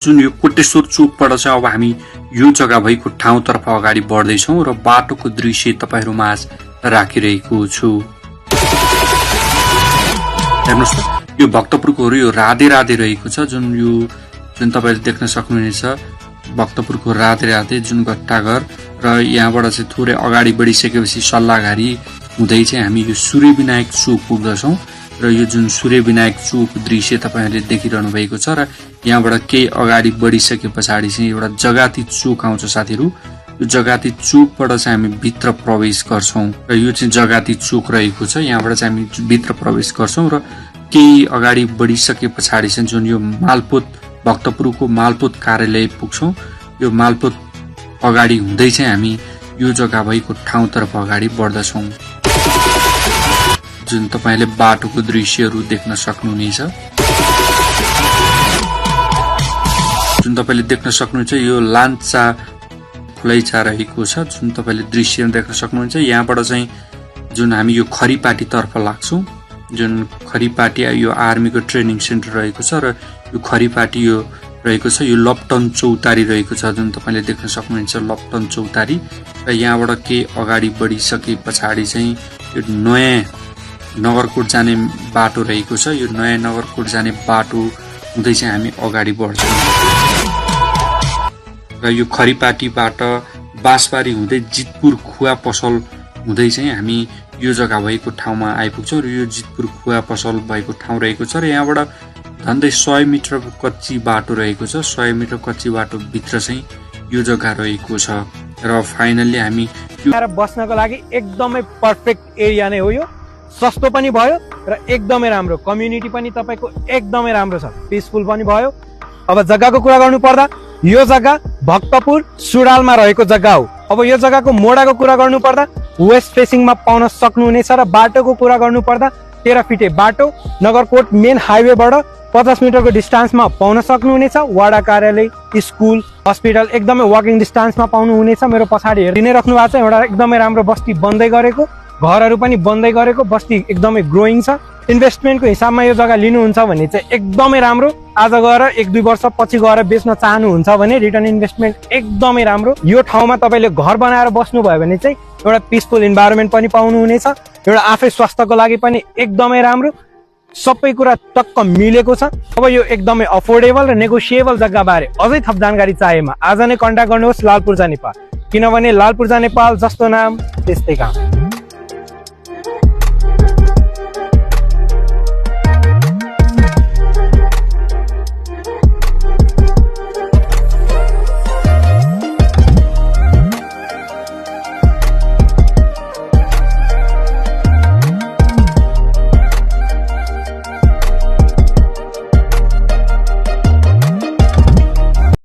जुन यो कोटेश्वर चोकबाट चाहिँ अब हामी यो जग्गा भएको ठाउँतर्फ अगाडि बढ्दैछौँ र बाटोको दृश्य तपाईहरु माझ राखिरहेको छु। हेर्नुस् त यो भक्तपुरको यो राधे राधे रहेको छ जुन तपाईले देख्न सक्नुहुनेछ भक्तपुरको राधे राधे जुन घट्टाघर र यहाँबाट चाहिँ थोरै अगाडि बढिसकेपछि सल्लाघारी हुँदै चाहिँ हामी यो सूर्य विनायक चोक पुग्दछौँ र यो जुन सूर्य विनायक चोक दृश्य तपाईहरुले देखिरहनु भएको छ र यहाँबाट केही अगाडि बढिसके पछाडि चाहिँ एउटा जगाती चोक आउँछ साथीहरु। यो जगाती चोकबाट चाहिँ हामी भित्र प्रवेश गर्छौं र यो चाहिँ जगाती चोक रहेको छ। यहाँबाट चाहिँ हामी भित्र प्रवेश गर्छौं र केही अगाडि बढिसके पछाडि चाहिँ जुन यो मालपोत भक्तपुरको मालपोत कार्यालय पुग्छौं। यो मालपोत अगाडि हुँदै चाहिँ हामी यो जग्गा भएको ठाउँतर्फ अगाडि बढ्दछौं। जुन तपाईले बाटोको दृश्यहरू देख्न सक्नुहुनेछ। जुन तपाईले देख्न सक्नुहुन्छ यो लान्चा खुलैचा रहेको छ जुन तपाईले दृश्य देख्न सक्नुहुन्छ। यहाँबाट चाहिँ जुन हामी यो खरीपाटी तर्फ लाग्छौं। जुन खरीपाटी यो आर्मीको ट्रेनिङ सेन्टर रहेको छ र यो खरीपाटी यो रहेको छ यो लपटन चौतारी रहेको छ जुन तपाईले देख्न सक्नुहुन्छ लपटन चौतारी। र यहाँबाट के अगाडि बढिसके पछाडि चाहिँ यो नयाँ नगरकोट जाने बाटो रहेको छ। यो नयाँ नगरकोट जाने बाटो हुँदै चाहिँ हामी अगाडि बढ्छौं र यो खरीपाटीबाट बासबारी हुँदै जितपुर खुवा पसल हुँदै चाहिँ हामी यो जग्गा भएको ठाउँमा आइपुग्छौं र यो जितपुर खुवा पसल भएको ठाउँ रहेको छ र यहाँबाट झन्डै 100 मिटरको कच्ची बाटो रहेको छ। 100 मिटर कच्ची बाटो भित्र चाहिँ यो जग्गा रहेको छ र फाइनली हामी बस्नको लागि एकदमै पर्फेक्ट एरिया नै हो। यो सस्तो पनि भयो र एकदमै राम्रो कम्युनिटी पनि तपाईको एकदमै राम्रो छ। पिसफुल पनि भयो। अब जग्गाको कुरा गर्नु पर्दा यो जग्गा भक्तपुर सुडालमा रहेको जग्गा हो। अब यो जग्गाको मोडाको कुरा गर्नु पर्दा वेस्ट फेसिङमा पाउन सक्नुहुनेछ र बाटोको कुरा गर्नु पर्दा 13 फिटे बाटो नगरकोट मेन हाइवेबाट 50 मिटरको डिस्टेन्समा पाउन सक्नुहुनेछ। वडा कार्यालय, स्कुल, हस्पिटल एकदमै वकिङ डिस्टेन्समा पाउनुहुनेछ। मेरो पछाडि हेरिनै राख्नु भएको छ एउटा एकदमै राम्रो बस्ती बन्दै गरेको, घरहरू पनि बन्दै गरेको बस्ती एकदमै ग्रोइङ छ। इन्भेस्टमेन्टको हिसाबमा यो जग्गा लिनुहुन्छ भने चाहिँ एकदमै राम्रो। आज गएर 1-2 वर्ष पछि गएर बेच्न चाहनुहुन्छ भने रिटर्न इन्भेस्टमेन्ट एकदमै राम्रो। यो ठाउँमा तपाईले घर बनाएर बस्नु भयो भने चाहिँ एउटा पिसफुल इन्भाइरोमेन्ट पनि पाउनुहुनेछ। एउटा आफै स्वास्थ्यको लागि पनि एकदमै राम्रो। सबै कुरा टक्क मिलेको छ। अब यो एकदमै अफोर्डेबल र नेगोसिएबल जग्गा बारे अझै थप जानकारी चाहिएमा आज नै कन्ट्याक्ट गर्नुहोस् लालपुर्जा नेपाल। किनभने लालपुर्जा नेपाल जस्तो नाम त्यस्तै काम।